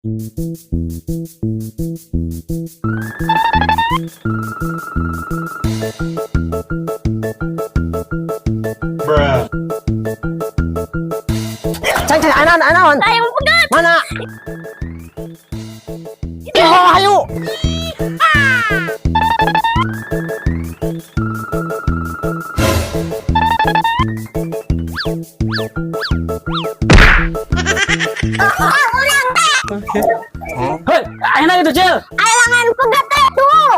Bruh. Cang cang anan anan. Ayaw mo pegat. Mana? Oh, ayo. Hei, enak itu, Cil. Alangan pegat teh tuh.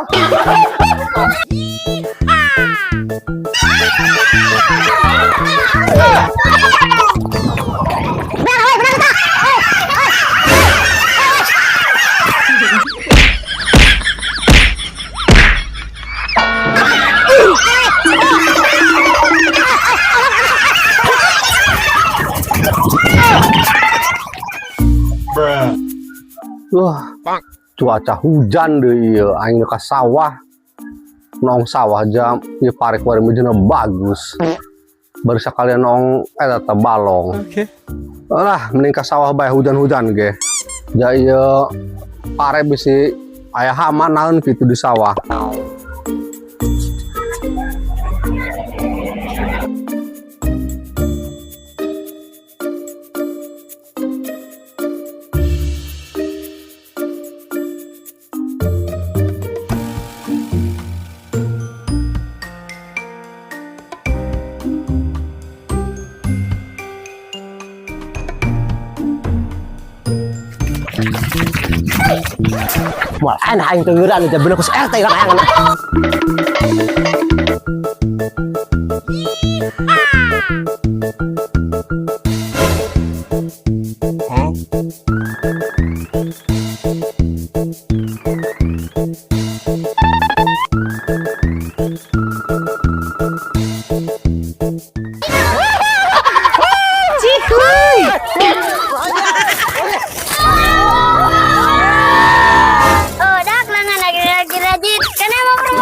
Bruh. Wah, cuaca hujan deh iya, aing ka sawah. Nong sawah jam ieu pare kuari mah bagus. Baru sekalian nong eta teh balong. Oke. Lah, mending ka sawah bae hujan-hujan ge. Ja ieu pare bisi aya hama naon kitu di sawah. Moal enak aing teu ngeuran aja bener ku si RT lah aing. Cihuy. Oh, dak lengan lagi rajin-rajin. Kenapa, Bro?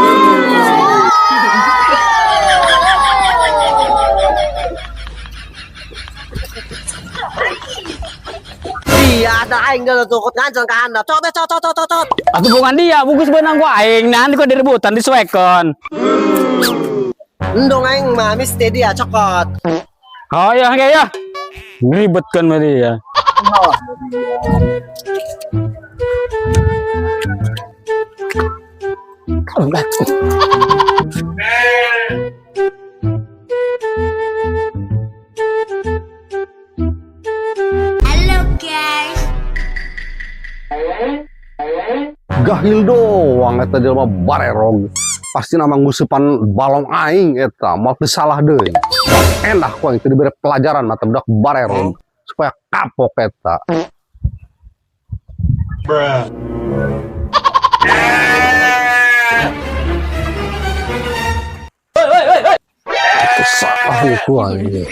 Iya, ada aing geus tukut ngancel ka handap. Cot cot cot cot cot. Atuh bukan dia, bungkus benang gua aing. Nanti kok direbutan disuekon. Endong aing mah mesti dia cokot. Oh iya, oke ya. Ribetkan sama dia. Halo, guys. Gahil doang eta jelema barerog. Pasti nama ngusupan balong aing eta, moal teu salah deui. Endah ku aing teu dibere pelajaran mata budak barerog supaya kapok eta. Bruh. Itu salah ku aing.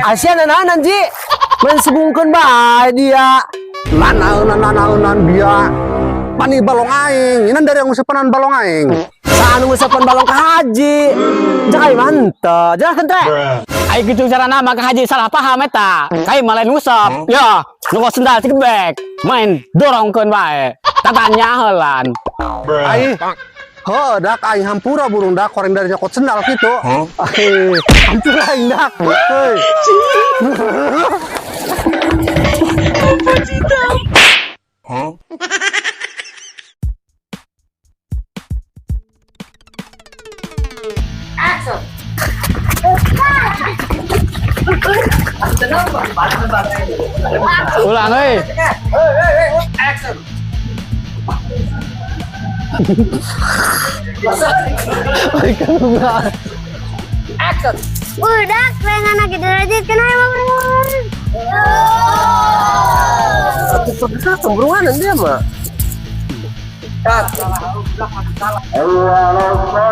Asia nanaonan ji. Mensebungkeun bae dia. Nanaonan nanaonan dia. Pani balong aing, ini dari yang ngusupanan balong aing. Saan ngusepan balong ka haji. Jangan mantep. Jelaskeun teh. Bruh. Aing gitu cara nama ke haji salah paham eta. Kai malah ngusap. Ya, nu sendal cikebek. Main dorongkeun bae. Tatanya heulan. Bruh. Aing, heuh dak aing hampura burung dak koreng dari nyokot sendal kitu. Aing hampura aing dak. Heuy. Ulang euy. Udah, lengan lagi rajin. Kenapa, Bro? Cemburuan dia mah. Bruh.